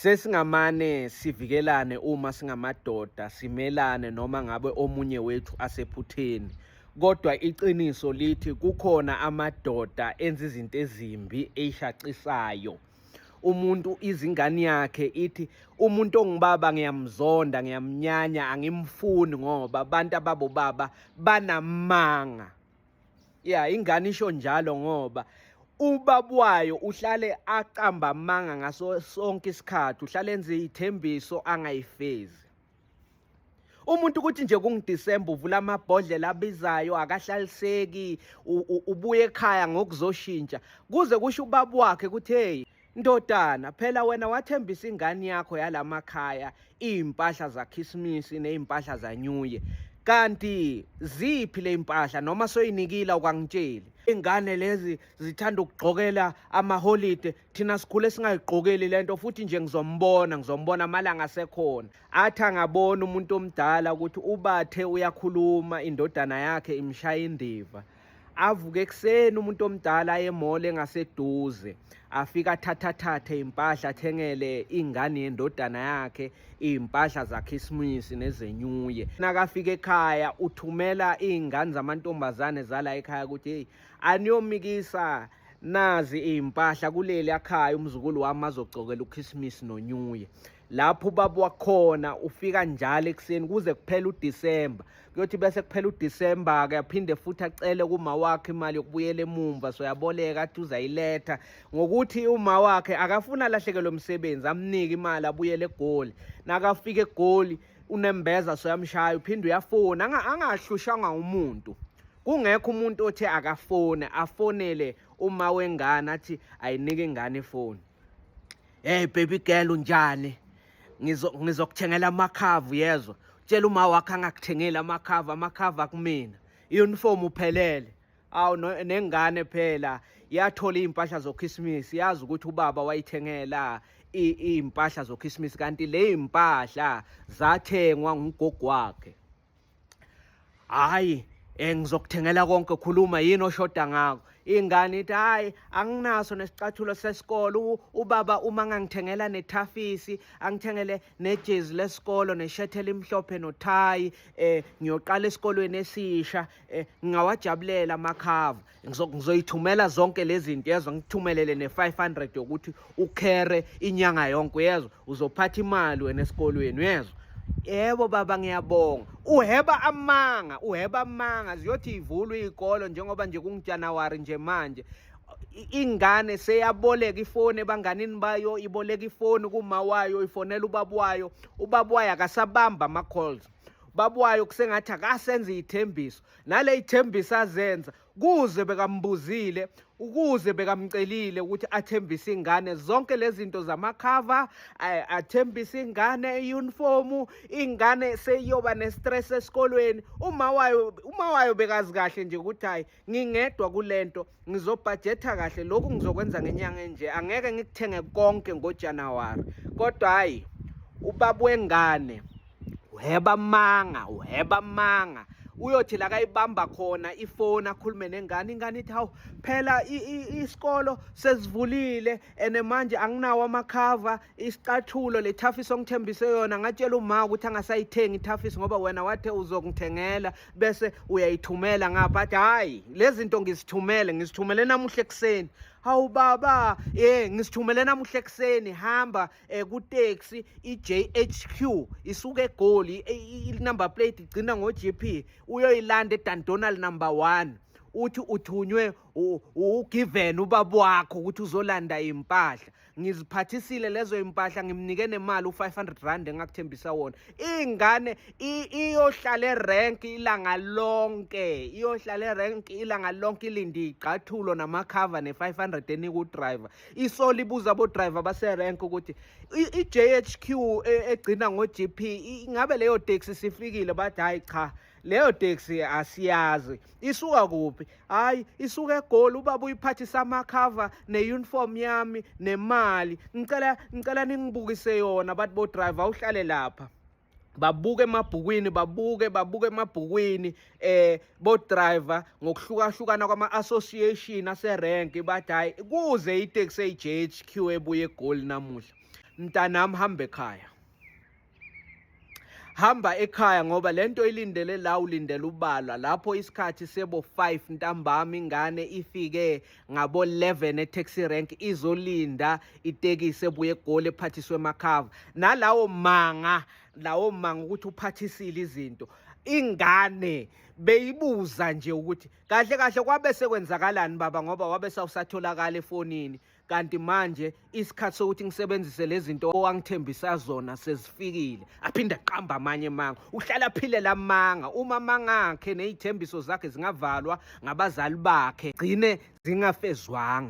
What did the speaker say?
Sesingamane sivikelane uma singamadoda, simelane noma ngabe omunye wethu asephutheni. Kodwa iqiniso lithi kukhona amadoda enza izinto ezimbi eyishaqisayo. Umuntu izingane yakhe ithi umuntu ongubaba ngiyamzonda, ngiyamnyanya, angimfuni ngoba abantu ababobaba banamanga. Ya, ingane isho njalo ngoba ubaba wayo uhlale aqamba amanga ngaso sonke isikhathi, uhlale enze iy'thembiso angayifezi. Umuntu ukuthi nje kunguDisemba uvula amabhodlela abizayo, akahlaliseki, ubuye ekhaya ngokuzoshintsha. Kuze kusho ubaba wakhe ukuthi hey ndodana, phela wena wathembisa ingane yakho yalamakhaya iy'mpahla zaKhisimusi ney'mpahla zaNyuye. Kanti ziphi le mpahla noma soyinikile awukangitsheli? Ingane lezi zithanda ukugqokela amaholide, thina sikhule singayigqokeli lento, futhi nje ngizombona, ngizombona amalanga asekhona. Athi angabona umuntu omdala ukuthi ubathe uyakhuluma, indodana yakhe imshaya indiva. Avuke ekuseni umuntu omdala aye emall engaseduze, afike athathathathe impahla, athengele ingane yendodana yakhe iy'mpahla zaKhisimusi nezenyuye. Nakafika ekhaya uthumela iy'ngane zamantombazane zala ekhaya ukuthi heyi, aniyomikisa nazi iy'mpahla kuleli akhaya, umzukulu wami azogcokela uKhisimusi nonyuye. Lapho ubaba wakhona ufika njalo ekuseni kuze kuphele uDisemba. Kuyothi bese kuphela uDisemba-ke aphinde futhi acele kuma wakhe imali yokubuyela emumva, soyaboleka athi uzayiletha ngokuthi uma wakhe akafuni alahlekelwe umsebenzi, amnike imali abuyele eGoli. Nakafika eGoli unembeza soyamshaya, uphinde uyafona angahlushwanga umuntu, kungekho umuntu othe akafone, afonele uma wengane athi ayinike ingane ifoni. Hey baby girl, unjani? Ngizokuthengela amakhavu, yezwa? Tshela uma wakho angakuthengeli amakhavu, amakhavu akumina. I-uniform uphelele. Awu nengane phela yathola iy'mpahla zoKhisimusi, yazi ukuthi ubaba wayithengela iy'mpahla zoKhisimusi, kanti le y'mpahla zathengwa ngugogo wakhe. Hhayi, ngizokuthengela konke, khuluma yini oshoda ngakho? Ingane ithi hhayi, anginaso nesicathulo sesikole, ubaba uma angangithengela nethafisi, angithengele nejezi lesikolo neshethi elimhlophe nothayi, ngiyoqala esikolweni esisha, ngingawajabulela amakhava. Ngizoyithumela zonke lezi zinto, yezwa? Ngikuthumelele ne-500 yokuthi ukhere inyanga yonke, uyezwa? Uzophatha imali wena esikolweni, uyezwa? Yebo baba, ngiyabonga. Uheba amanga, uheba amanga. Ziyothi ivulwe iy'kolo njengoba nje kunguJanuwari nje manje, ingane seyaboleka ifoni ebanganini bayo, iboleka ifoni kuma wayo, ifonela ubaba wayo. Ubaba wayo akasabamba ama-calls, ubaba wayo kusengathi akasenza iy'thembiso, nale y'thembiso azenza kuze bekambuzile, ukuze bekamcelile ukuthi athembise ingane zonke lezi zinto zamakhava, athembise ingane i-uniform. Ingane seyiyoba ne-stress esikolweni. Uma wayo bekazi kahle nje ukuthi hayi, ngingedwa kulento, ngizobhajetha kahle, lokhu ngizokwenza ngenyanga enje, angeke ngikuthenge konke ngoJanuwari. Kodwa hayi, ubaba wengane uheba amanga, uheba amanga. Uyothi la kayibamba khona ifoni akhulume nengane, ingane ithi hawu phela isikolo sesivulile and manje anginawo amakhava, isicathulo, le thafisi ongithembise yona, ngatshela uma ukuthi angasayithengi ithafisi ngoba wena wathe uzongithengela, bese uyayithumela ngapha. Athi hayi, lezi zinto ngizithumele, ngizithumele namuhla ekuseni. Hawu baba, ngizithumele namuhla ekuseni, hamba ku-taxi i-JHQ isuka eGoli, i-number plate igcina ngo-GP, uyoyilanda eDundonald number 1, uthi uthunywe uGiven ubaba wakho ukuthi uzolanda impahla. Ngiziphathisile lezo impahla, ngimnike nemali u-500 rand engakuthembisa wona. Ingane iyohlala erank ilanga lonke, iyohlala erank ilanga lonke, ilinde iy'cathulo namakhava ne-500 enika udriver. Isole ibuza abo-driver baserank ukuthi i-JHQ egcina ngo-GP, ingabe leyo taxi sifikile? Bathi hayi cha, leyo taxi asiyazi isuka kuphi. Hayi, isuka eGoli, ubaba uyiphathisa amakhava ne-uniform yami nemali, ngicela ningibukise yona. Bathi bo driver, uhlale lapha, babuke emabhukwini, babuke emabhukwini bo driver ngokuhlukahlukana kwama association aserank, bathi hayi, kuze itaxi eyi-JHQ ebuye eGoli namuhla. Mntanami, hamba ekhaya, hamba ekhaya, ngoba lento ilindele la, ulindele ubalwa lapho. Isikhathi sebo 5 ntambama, ingane ifike ngabo 11 e-taxi rank, izolinda itekisi ebuye eGoli ephathiswe emakhava nalawo manga, lawo manga ukuthi uphathisile izinto. Ingane beyibuza nje ukuthi kahle kahle kwabe sekwenzakalani, baba, ngoba wabe sawusatholakala efonini, kanti manje isikhathi sokuthi ngisebenzise lezi zinto owangithembisa zona sezifikile. Aphinde aqamba amanye amanga, uhlala aphilela amanga. Uma amanga akhe ney'thembiso zakhe zingavalwa ngabazali bakhe, gcine zingafezwanga.